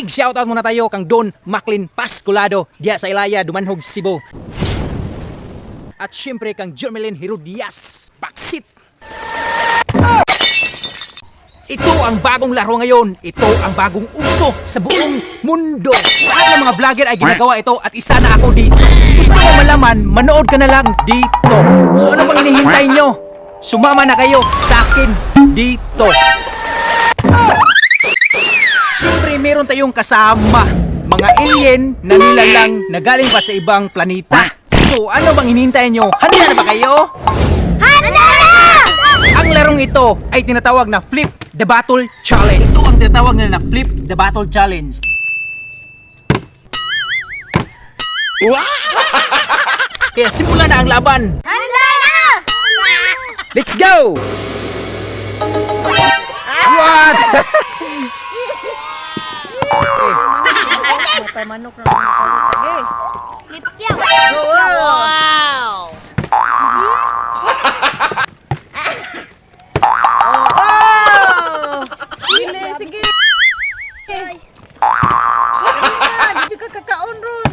Big shoutout muna tayo kang Don Macklin Pasculado diya sa Ilaya, Dumanhog, Cebu. At syempre kang Jermelin Herodias Paksit. Ito ang bagong laro ngayon. Ito ang bagong uso sa buong mundo. Lahat ng mga vlogger ay ginagawa ito at isa na ako dito. Gusto mo malaman, manood ka na lang dito. So ano pang hinihintay nyo? Sumama na kayo sa akin dito. Siyempre, meron tayong kasama. Mga alien na nilalang na galing pa sa ibang planeta. So ano bang hinihintay nyo? Handa na ba kayo? Handa na! Ang larong ito ay tinatawag na Flip the Battle Challenge. Ito ang tinatawag nila na Flip the Battle Challenge. Kaya simula na ang laban. Handa na! Let's go! What? Pamanok na ako nakalit. Eh. Wow! Oh! Dili, sige. Ay, dili ka kakaon ron.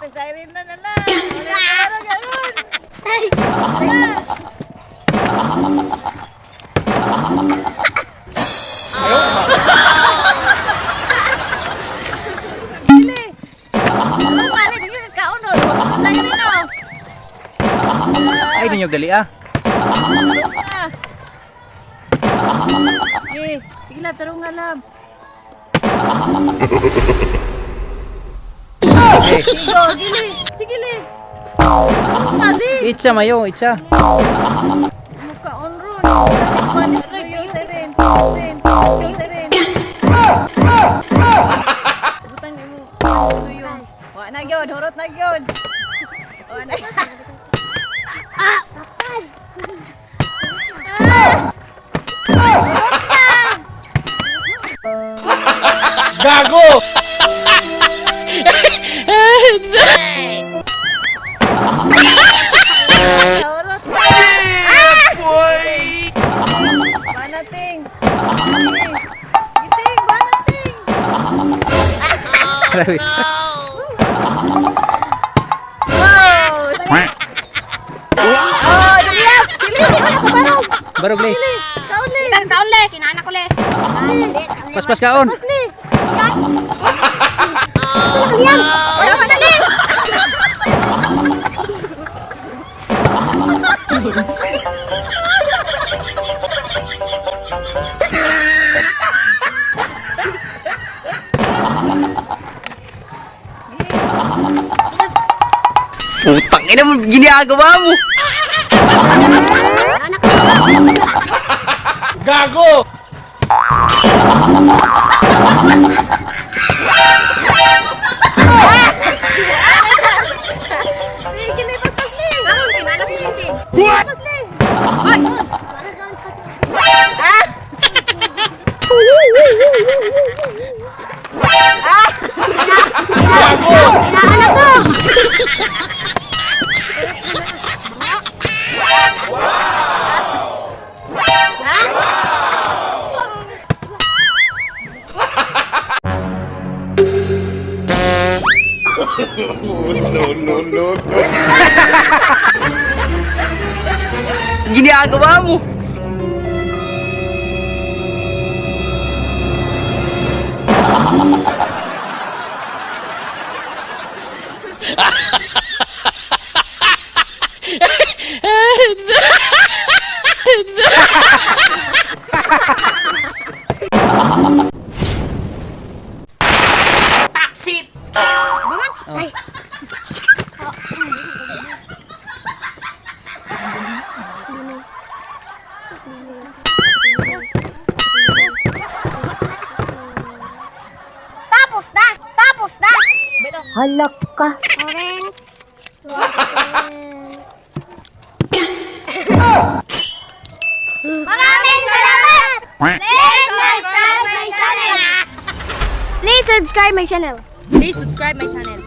Siren na na lang. Wala na ganun. Dili. Ano mali, dili ka kakaon ron. Siren na. Ay, ninyo dali ah. Ah. Eh, sige na, tarong nga lang. Okay. Sige, gili. Sige, li. Mali. Itcha mayo, itcha. Mukaon ron. Panik tuyo, siren. Siren. Siren. Butang ni mo. Tuyo. Wa na gyud, hurot na gyud. Wa na. Gago! Hurot na. Boy! Wa na ting. Giting, wa na ting. Wow! Oh, dili. Dili, di ko na kubarog. Barog le. Kaon le. Kaon le, kinaanak ko le. Paspas kaon. Pas le. Wala pa na le. Putang ina mo, ginagawa mo! Gago! Sige, le, paspas le. Kaon, kinaanak ko le. Paspas le. Hoy! Ah! Gago! Kinaanak ko! No, no, no, no. Ginagawa mo! Ay. Tapos na! Tapos na! Halak ka. Orange. Maraming salamat! Please subscribe my channel! Please subscribe my channel. Please subscribe my channel.